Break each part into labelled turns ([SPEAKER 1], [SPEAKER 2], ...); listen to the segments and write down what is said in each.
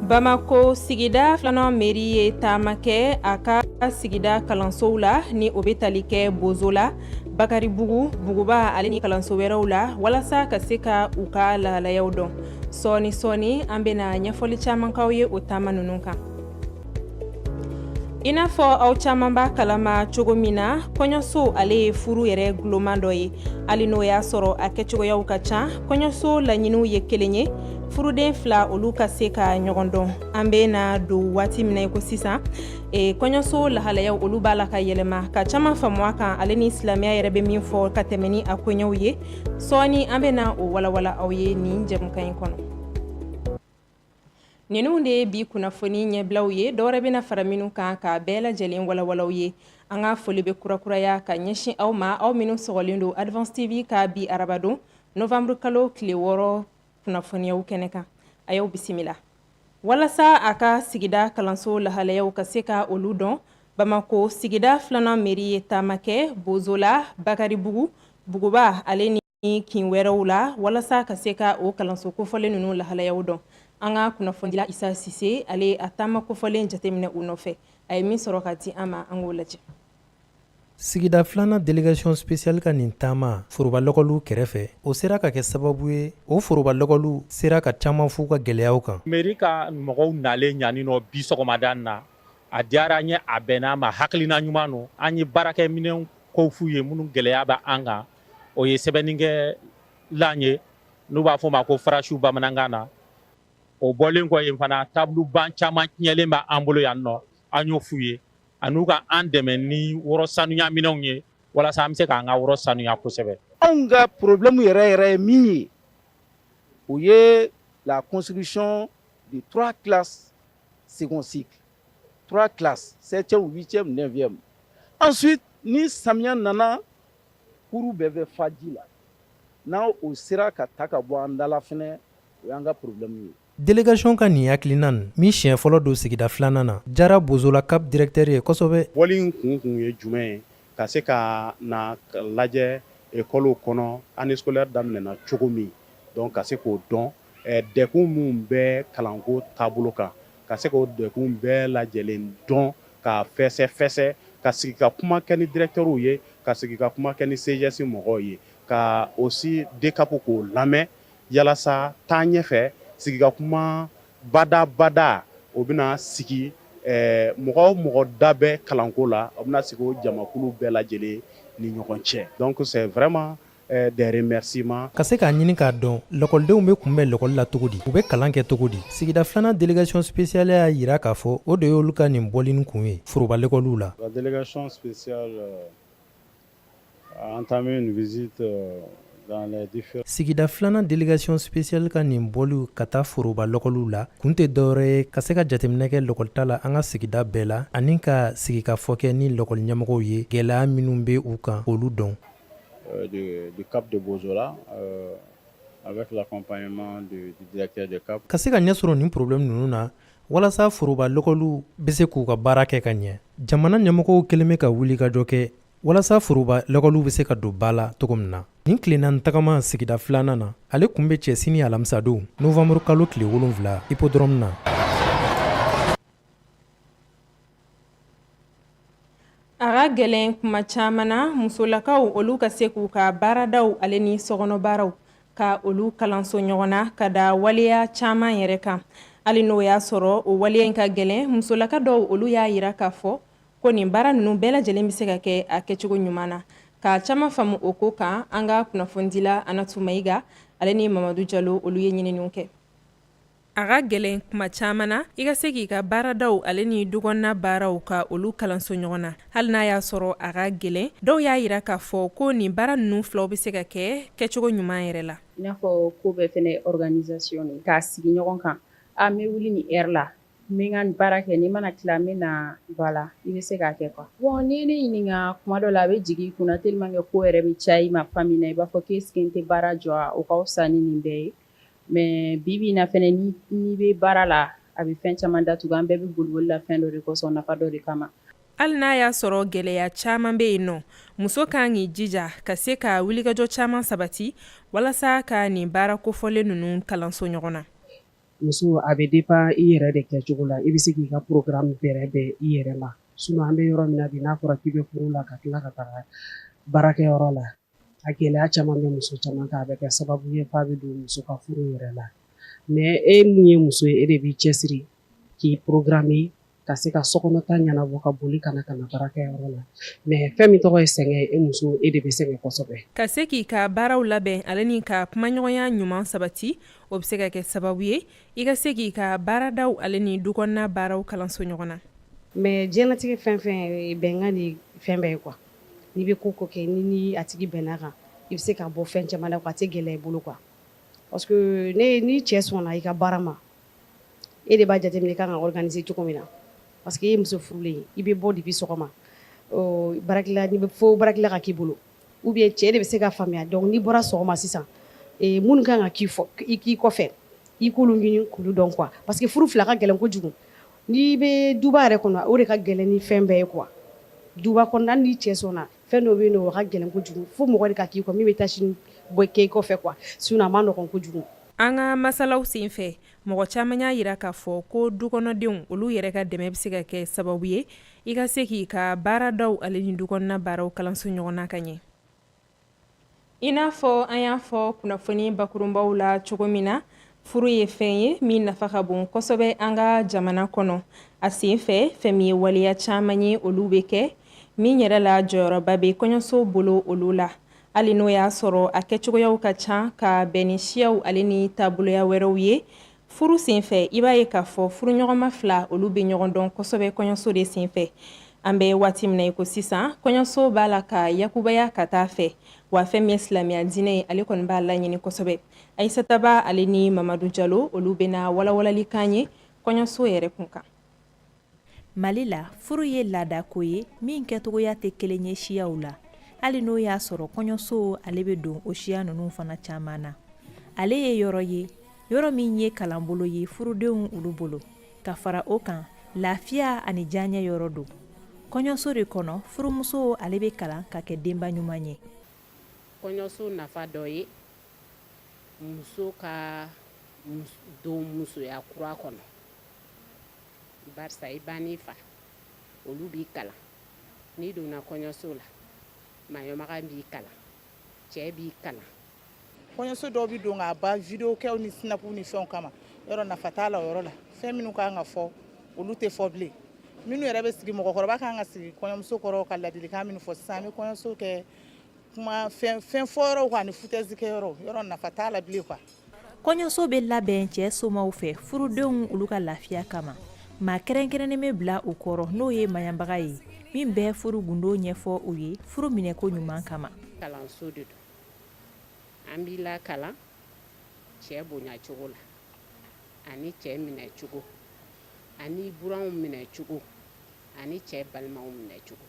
[SPEAKER 1] Bamako sigida filanan mairie ye taama kɛ a ka sigida kalansow la, ni o bɛ tali kɛ Bozola, Bakaribugu, Buguba ale ni kalanso wɛrɛw la, walasa ka se ka u ka lahalayaw dɔn. Sɔɔni sɔɔni, an bɛna ɲɛfɔli caman k'aw ye o taama ninnu kan. I n'a fɔ aw caman b'a kalama cogo min na, kɔɲɔso ale ye furu yɛrɛ guloman dɔ ye. Hali n'o y'a sɔrɔ a kɛcogoyaw ka ca, kɔɲɔso laɲiniw ye kelen ye: furuden fila olu ka se ka ɲɔgɔn dɔn. An bɛ na don waati min na i ko sisan, kɔɲɔso lahalayaw olu b'a la ka yɛlɛma. Ka caman faamu a kan, ale ni silamɛya yɛrɛ bɛ min fɔ ka tɛmɛ ni a koɲɛw ye, sɔɔni an bɛ na o walawala aw ye nin jɛmukan in kɔnɔ. Ninnu de ye bi kunnafoni ɲɛbilaw ye. Dɔwɛrɛ bɛna fara minnu kan k'a bɛɛ lajɛlen walawalaw ye. An ka foli bɛ kurakuraya ka ɲɛsin aw ma, aw minnu sɔgɔlen don Advance TV ka bi arabadon novembre kalo tile 6 kunnafoniyaw kɛnɛ kan. A y'aw bisimila. Walasa a ka sigida kalanso lahalayaw ka se ka olu dɔn, Bamako sigida filanan mairie ye taama kɛ Bozola, Bakaribugu, Buguba ale ni kin wɛrɛw la, walasa ka se ka o kalanso kofɔlen ninnu lahalayaw dɔn. An ka kunnafonidila Isa Sise, ale a taama kofɔlen jateminɛ u nɔfɛ. A ye min sɔrɔ ka di an ma, an k'o lajɛ.
[SPEAKER 2] Sigida filanan délégation spéciale ka nin taama foroba lɔkɔliw kɛrɛfɛ, o sera ka kɛ sababu ye o foroba lɔkɔliw sera ka caman f'u ka gɛlɛyaw kan.
[SPEAKER 3] Mairie ka mɔgɔw nalen ɲani nɔ bi sɔgɔmada na, a diyara an ye, a bɛnna ma, hakilina ɲuman don. An ye baarakɛminɛn kow f'u ye minnu gɛlɛya bɛ an kan. O ye sɛbɛnnikɛlan ye, n'u b'a fɔ o ma ko farasiw bamanankan na. O bɔlen kɔ yen fana, tabuluban caman tiɲɛlen bɛ an bolo yan nɔ, an y'o f'u ye, an'u ka an dɛmɛ ni wɔrɔ sanuya minɛnw ye, walasa an bɛ se k'an ka wɔrɔ sanuya kosɛbɛ.
[SPEAKER 4] Anw ka problème yɛrɛ yɛrɛ ye min ye, o ye la construction de trois classes second cycle, trois classes, septième, huitième, neuvième. Ensuite, ni samiya nana, kuru bɛɛ bɛ fa ji la. N'a o sera ka ta ka bɔ an da la fɛnɛ, o y'an ka problème ye.
[SPEAKER 2] Délégation ka nin hakilina min siɲɛ fɔlɔ don sigida filanan na, jara Bozola CAP directeur ye kosɛbɛ.
[SPEAKER 5] Bɔli in kun ye jumɛn ye? Ka se ka na lajɛ ekɔliw kɔnɔ, année scolaire daminɛna cogo min, donc ka se k'o dɔn, dɛkun minnu bɛ kalanko taabolo kan, ka se k'o dɛkun bɛɛ lajɛlen dɔn, k'a fɛsɛ fɛsɛ, ka sigi ka kuma kɛ ni directeurw ye, ka sigi ka kuma kɛ ni CGS mɔgɔw ye, ka aussi DCAP k'o lamɛn, yalasa taa ɲɛfɛ sigi ka kuma badabada o bɛna sigi. Mɔgɔ o mɔgɔ da bɛ kalanko la, o bɛna sigi o jamakulu bɛɛ lajɛlen ni ɲɔgɔn cɛ. Donc c'est vraiment des remerciements.
[SPEAKER 2] Ka se k'a ɲini k'a dɔn lɔkɔlidenw bɛ kunbɛn lɔkɔli la cogo di, u bɛ kalan kɛ cogo di, sigida filanan délégation spéciale y'a jira k'a fɔ o de y'olu ka nin bɔli kun ye foroba lɔkɔliw la.
[SPEAKER 6] La délégation spéciale a entamé une visite dans les différents
[SPEAKER 2] Sigida filanan délégation spéciale ka nin bɔliw ka taa foroba lɔkɔliw la kun tɛ dɔwɛrɛ ye ka se ka jateminɛ kɛ lɔkɔlita la an ka sigida bɛɛ la, ani ka sigikafɔ kɛ ni lɔkɔli ɲɛmɔgɔw ye, gɛlɛya minnu bɛ u kan, k'olu dɔn.
[SPEAKER 6] Du CAP de Bozola avec l'accompagnement du directeur de CAP.
[SPEAKER 2] Ka se ka ɲɛ sɔrɔ nin problème ninnu na, walasa foroba lɔkɔliw bɛ se k'u ka baara kɛ ka ɲɛ, jamana ɲɛmɔgɔw kɛlen bɛ ka wuli ka jɔ kɛ walasa foroba lɔkɔliw bɛ se ka don ba la cogo min na. Nin tile 4 tagama sigida filanan na, ale kun bɛ cɛ sini alamisadon novembre kalo tile 7 hippodrome na.
[SPEAKER 1] A ka gɛlɛn kuma caman na musolakaw olu ka se k'u ka baaradaw ale ni sokɔnɔbaaraw ka olu kalanso ɲɔgɔn na, ka da waleya caman yɛrɛ kan. Hali n'o y'a sɔrɔ o waleya in ka gɛlɛn, musolaka dɔw olu y'a jira k'a fɔ ko nin baara ninnu bɛɛ lajɛlen bɛ se ka kɛ a kɛcogo ɲuman na. Ka caman faamu o ko kan, an ka kunnafonidila Anatu Mayiga ale ni Mamadu Jalo, olu ye ɲininiw kɛ. A ka gɛlɛn kuma caman na i ka se k'i ka baaradaw ale ni dukɔnɔna baaraw ka olu kalanso ɲɔgɔn na. Hali n'a y'a sɔrɔ a ka gɛlɛn, dɔw y'a jira k'a fɔ ko nin baara ninnu filaw bɛ se ka kɛ kɛcogo ɲuman yɛrɛ la.
[SPEAKER 7] I n'a fɔ ko bɛɛ fɛnɛ organisation de, k'a sigi ɲɔgɔn kan. A n bɛ wuli nin heure la, n bɛ n ka baara kɛ, ni mana tila, n bɛ na. Voilà, i bɛ se k'a kɛ quoi. Bon, n'i ye ne ɲininka, kuma dɔ la a bɛ jigin i kunna tellement que ko yɛrɛ bɛ caya i ma fan min na, i b'a fɔ qu'est-ce que n tɛ baara jɔ, o ka fisa ni nin bɛɛ ye. Mais bi bi in na fɛnɛ, n'i bɛ baara la, a bɛ fɛn caman datugu. An bɛɛ bɛ boliboli la fɛn dɔ de kosɔn, nafa dɔ de kama.
[SPEAKER 1] Hali n'a y'a sɔrɔ gɛlɛya caman bɛ yen nɔ, muso kan k'i jija ka se ka wulikajɔ caman sabati walasa ka nin baara kofɔlen ninnu kalanso ɲɔgɔn na.
[SPEAKER 8] Muso, a bɛ dépend i yɛrɛ de kɛcogo la. I bɛ se k'i ka programme bɛrɛ bɛn i yɛrɛ ma. Sinon an bɛ yɔrɔ min na bi, n'a fɔra k'i bɛ furu la ka tila ka taga baarakɛyɔrɔ la, a gɛlɛya caman bɛ muso caman kan. A bɛ kɛ sababu ye f'a bɛ don muso ka furu yɛrɛ la. Mais e min ye muso ye, e de b'i cɛsiri k'i programmer ka se ka sokɔnɔta ɲɛnabɔ, ka boli ka na ka na baarakɛyɔrɔ la. Mais fɛn min tɔgɔ ye sɛgɛn, e muso, e de bɛ sɛgɛn kosɛbɛ.
[SPEAKER 1] Ka se k'i ka baaraw labɛn ale ni ka kumaɲɔgɔnya ɲuman sabati, o bɛ se ka kɛ sababu ye i ka se k'i ka baaradaw ale ni dukɔnɔna baaraw kalanso ɲɔgɔn na.
[SPEAKER 9] Mais diɲɛlatigɛ fɛn fɛn, bɛnkan de fɛn bɛɛ ye quoi. N'i bɛ ko ko kɛ, ni a tigi bɛnna kan, i bɛ se ka bɔ fɛn caman na quoi, a tɛ gɛlɛya i bolo quoi. Parce que ne ni cɛ sɔnna i ka baara ma, e de b'a jateminɛ i kan ka organiser cogo min na, parce que e ye muso furulen ye, i bɛ bɔ depuis sɔgɔma, baarakɛla, n'i bɛ fo baarakɛla ka k'i bolo, ou bien cɛ de bɛ se ka faamuya. Donc n'i bɔra sɔgɔma sisan, minnu kan ka k'i k'i kɔfɛ, i k'olu ɲini k'olu dɔn quoi, parce que furu fila ka gɛlɛn kojugu. N'i bɛ duba yɛrɛ kɔnɔ, o de ka gɛlɛn ni fɛn bɛɛ ye quoi. Duba kɔnɔna, n'i cɛ sɔnna, fɛn dɔ bɛ yen nɔ, o ka gɛlɛn kojugu, fo mɔgɔ de ka k'i kɔ min bɛ tâche bɔ kɛ i kɔfɛ quoi, sinon a ma nɔgɔn kojugu.
[SPEAKER 1] An ka masalaw senfɛ, mɔgɔ caman y'a jira k'a fɔ ko dukɔnɔdenw olu yɛrɛ ka dɛmɛ bɛ se ka kɛ sababu ye i ka se k'i ka baaradaw ale ni dukɔnɔna baaraw kalanso ɲɔgɔn na ka ɲɛ. I n'a fɔ an y'a fɔ kunnafoni bakurunbaw la cogo min na, furu ye fɛn ye min nafa ka bon kosɛbɛ an ka jamana kɔnɔ. A sen fɛ, fɛn min ye waleya caman ye, olu bɛ kɛ min yɛrɛ la, jɔyɔrɔba bɛ kɔɲɔso bolo olu la, hali n'o y'a sɔrɔ a kɛcogoyaw ka ca ka bɛn ni siyaw ale ni taaboloya wɛrɛw ye. Furu senfɛ, i b'a ye k'a fɔ furuɲɔgɔnma fila olu bɛ ɲɔgɔn dɔn kosɛbɛ kɔɲɔso de senfɛ. An bɛ waati min na i ko sisan, kɔɲɔso b'a la ka yakubaya ka taa fɛ, wa fɛn min ye silamɛya diinɛ ye, ale kɔni b'a laɲini kosɛbɛ. Ayisata Ba ale ni Mamadu Jalo, olu bɛna walawalali k'an ye kɔɲɔso yɛrɛ kun kan.
[SPEAKER 10] Mali la, furu ye laadako ye min kɛcogoya tɛ kelen ye siyaw la, hali n'o y'a sɔrɔ kɔɲɔso ale bɛ don o siya ninnu fana caman na. Ale ye yɔrɔ ye, yɔrɔ min ye kalanbolo ye furudenw olu bolo. Ka fara o kan, lafiya ani diyaɲɛ yɔrɔ don. Kɔɲɔso de kɔnɔ, furumuso ale bɛ kalan ka kɛ denba ɲuman ye.
[SPEAKER 11] Kɔɲɔso nafa dɔ ye muso ka don musoya kura kɔnɔ, barisa i ba n'i fa olu b'i kalan. N'i donna kɔɲɔso la, maɲɔmaga b'i kalan, cɛ b'i kalan.
[SPEAKER 12] Kɔɲɔso dɔw bɛ don k'a ban video kɛw ni snap ni fɛnw kama. Yɔrɔ nafa t'a la o yɔrɔ la. Fɛn minnu kan ka fɔ, olu tɛ fɔ bilen. Minnu yɛrɛ bɛ sigi, mɔgɔkɔrɔba kan ka sigi kɔɲɔmuso kɔrɔ ka ladilikan minnu fɔ sisan, an bɛ kɔɲɔso kɛ kuma fɛn fɛn fɔ yɔrɔw kan ani foutaise kɛ yɔrɔ. Yɔrɔ nafa t'a la bilen quoi.
[SPEAKER 10] Kɔɲɔso bɛ labɛn cɛ somaw fɛ furudenw olu ka lafiya kama. Maa kɛrɛnkɛrɛnnen bɛ bila u kɔrɔ, n'o ye maɲanbaga ye, min bɛ furu gundo ɲɛfɔ u ye furu minɛko ɲuman kama.
[SPEAKER 11] Kalanso de don, an b'i lakalan cɛ bonya cogo la ani cɛ minɛ cogo ani buranw minɛ cogo ani cɛ balimaw minɛ cogo.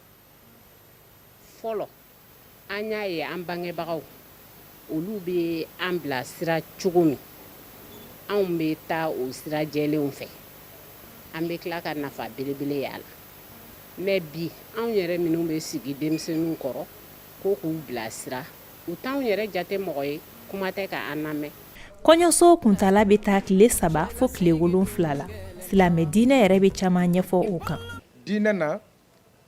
[SPEAKER 11] Fɔlɔ, an y'a ye an bangebagaw olu bɛ an bilasira cogo min, anw bɛ taa o sira jɛlenw fɛ, an bɛ tila ka nafa belebele y'a la. Mais bi, anw yɛrɛ minnu bɛ sigi denmisɛnninw kɔrɔ ko k'u bilasira, u t'anw yɛrɛ jate mɔgɔ ye, kuma tɛ ka an lamɛn.
[SPEAKER 10] Kɔɲɔso kuntaala bɛ taa tile 3 fo tile 7 la. Silamɛ diinɛ yɛrɛ bɛ caman ɲɛfɔ o kan.
[SPEAKER 13] Diinɛ na,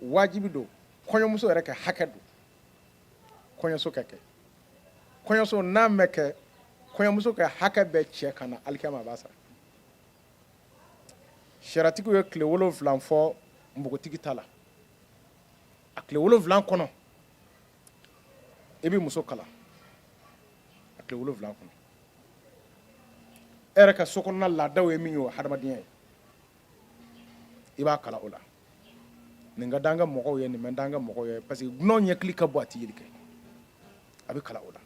[SPEAKER 13] wajibi don kɔɲɔmuso yɛrɛ ka hakɛ don kɔɲɔso ka kɛ. Kɔɲɔso n'a ma kɛ, kɔɲɔmuso ka hakɛ bɛ cɛ kan na, alikiyama a b'a sara. Sariyatigiw ye tile 7 fɔ npogotigi ta la. A tile 7 kɔnɔ, i bɛ muso kalan. A tile 7 kɔnɔ, e yɛrɛ ka so kɔnɔna laadaw ye min ye, o hadamadenya ye, i b'a kalan o la. Nin ka d'an ka mɔgɔw ye, nin man d'an ka mɔgɔw ye, parce que dunan ɲɛkili ka bon, a tɛ yeli kɛ. A bɛ kalan o la.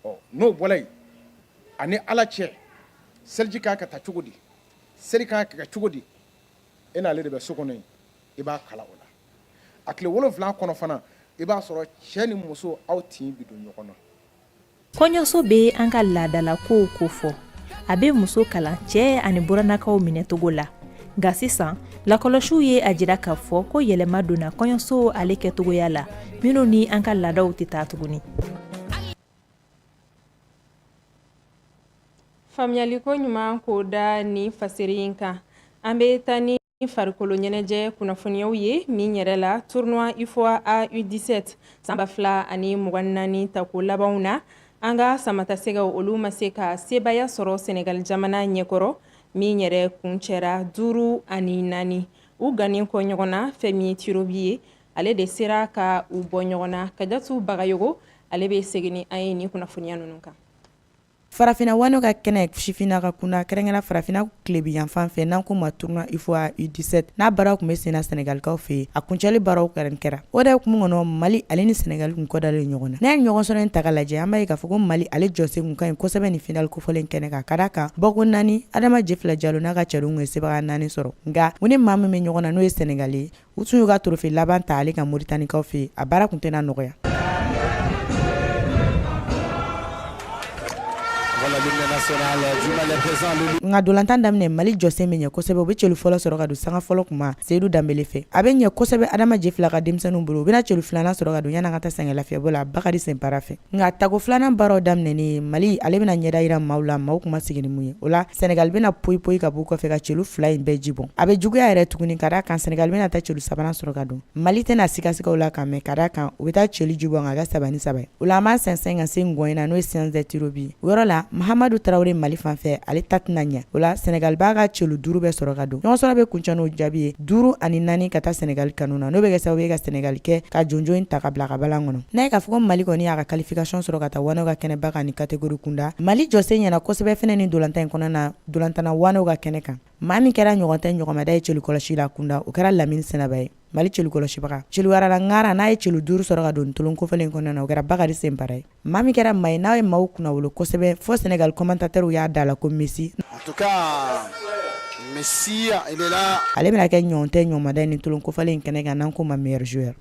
[SPEAKER 13] Ɔ, n'o bɔra yen, ani Ala cɛ, seliji kan ka ta cogo di, seli kan ka kɛ cogo di, e n'ale de bɛ so kɔnɔ yen, i b'a kalan o la. A tile 7 kɔnɔ fana, i b'a sɔrɔ cɛ ni muso, aw tin bɛ don ɲɔgɔn na.
[SPEAKER 10] Kɔɲɔso bɛ an ka laadalakow kofɔ. A bɛ muso kalan cɛ ani burannakaw minɛcogo la. Nka sisan, lakɔlɔsiw ye a jira k'a fɔ ko yɛlɛma donna kɔɲɔso ale kɛcogoya la, minnu ni an ka laadaw tɛ taa tuguni.
[SPEAKER 1] Faamuyaliko ɲuman k'o da nin faseri in kan. An bɛ taa ni farikolo ɲɛnajɛ kunnafoniyaw ye. Min yɛrɛ la, tournoi UFOA A U17 san 2024 tako labanw na, an ka samatasɛgɛw, olu ma se ka sebaaya sɔrɔ Senegal jamana ɲɛkɔrɔ, min yɛrɛ kuncɛra 5-4. U gannen kɔ ɲɔgɔn na, fɛn min ye tirs au but ye, ale de sera ka u bɔ ɲɔgɔn na. Kajatu Bagayogo, ale bɛ segin ni an ye nin kunnafoniya ninnu kan.
[SPEAKER 14] Farafinna wano ka kɛnɛ sifinna ka kunda, kɛrɛnkɛrɛn farafinna tilebin yanfan fɛ, n'an ko ma tournoi UFOA U17, n'a baaraw tun bɛ senna Senegalikaw fɛ yen, a kuncɛli baaraw kɛra. O de hukumu kɔnɔ, Mali ale ni Senegal tun kɔdalen ɲɔgɔn na. N'a ye ɲɔgɔn sɔrɔ in ta ka lajɛ, an b'a ye k'a fɔ ko Mali ale jɔsen tun ka ɲi kosɛbɛ nin finale kofɔlen kɛnɛ kan, ka d'a kan bɔko naani, Adama Jefila Jalo n'a ka cɛdenw ye sebaga naani sɔrɔ. Nka u ni maa min bɛ ɲɔgɔn na, n'o ye Senegal ye, u tun y'u ka trophée laban ta ale kan Moritanikaw fɛ yen, a baara tun tɛna nɔgɔya. Nka dolantan daminɛ, Mali jɔsen bɛ ɲɛ kosɛbɛ. U bɛ celu fɔlɔ sɔrɔ ka don sanga fɔlɔ kuma Seyidu Danbele fɛ. A bɛ ɲɛ kosɛbɛ Adama Jefila ka denmisɛnninw bolo. U bɛna celu filanan sɔrɔ ka don yanni an ka taa sɛgɛn lafiyɛbɔ la Bakari Senpara fɛ. Nka tako filanan baaraw daminɛnen, Mali ale bɛna ɲɛda jira maaw la, maaw tun ma sigi ni mun ye. O la Senegal bɛna poyi poyi ka b'u kɔfɛ ka celu fila in bɛɛ ji bɔn. A bɛ juguya yɛrɛ tuguni, ka d'a kan Senegal bɛna taa celu sabanan sɔrɔ ka don. Mali tɛna sigasiga o la ka mɛn, ka d'a kan u bɛ taa celu ji bɔn ka kɛ 3-3 ye. O la an b'an sɛnsɛn ka se ngɔn in na, n'o ye séance de tir au but. O yɔrɔ la, Mahamadu Tarawele Mali fan fɛ, ale ta tɛna ɲɛ. O la Senegal b'a ka celu duuru bɛɛ sɔrɔ ka don. Ɲɔgɔnsɔrɔ bɛ kuncɛ n'o jaabi ye 5-4 ka taa Senegal kanu na, n'o bɛ kɛ sababu ye ka Senegal kɛ ka jonjon in ta ka bila ka balan kɔnɔ. N'a ye k'a fɔ ko Mali kɔni y'a ka qualification sɔrɔ ka taa wano ka kɛnɛba kan ni catégorie kunda, Mali jɔsen ɲɛna kosɛbɛ fɛnɛ ni dolantan in kɔnɔna na, dolantanna wano ka kɛnɛ kan. Maa min kɛra ɲɔgɔn tɛ ɲɔgɔnmada ye celu kɔlɔsi la kunda, o kɛra Lamini Sɛnɛba ye, Mali celu kɔlɔsibaga. Celuwarala ŋara n'a ye celu duuru sɔrɔ ka don tolon kofɔlen kɔnɔna na, o kɛra Bakari Senpara ye. Maa min kɛra maa ye n'a ye maaw kunnawolo kosɛbɛ fo Senegal commentateurw y'a da la ko Messi,
[SPEAKER 15] En tout cas, Messi, il est là.
[SPEAKER 14] Ale bɛna kɛ ɲɔgɔn tɛ ɲɔgɔnmada ye ni tolon kofɔlen in kɛnɛ kan, n'an ko ma meilleur joueur.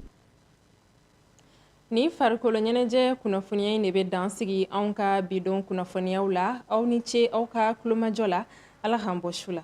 [SPEAKER 1] Ni farikolo ɲɛnajɛ kunnafoniya in de bɛ dan sigi anw ka bidon kunnafoniyaw la. Aw ni ce aw ka kulomajɔ la. Ala k'an bɔ su la.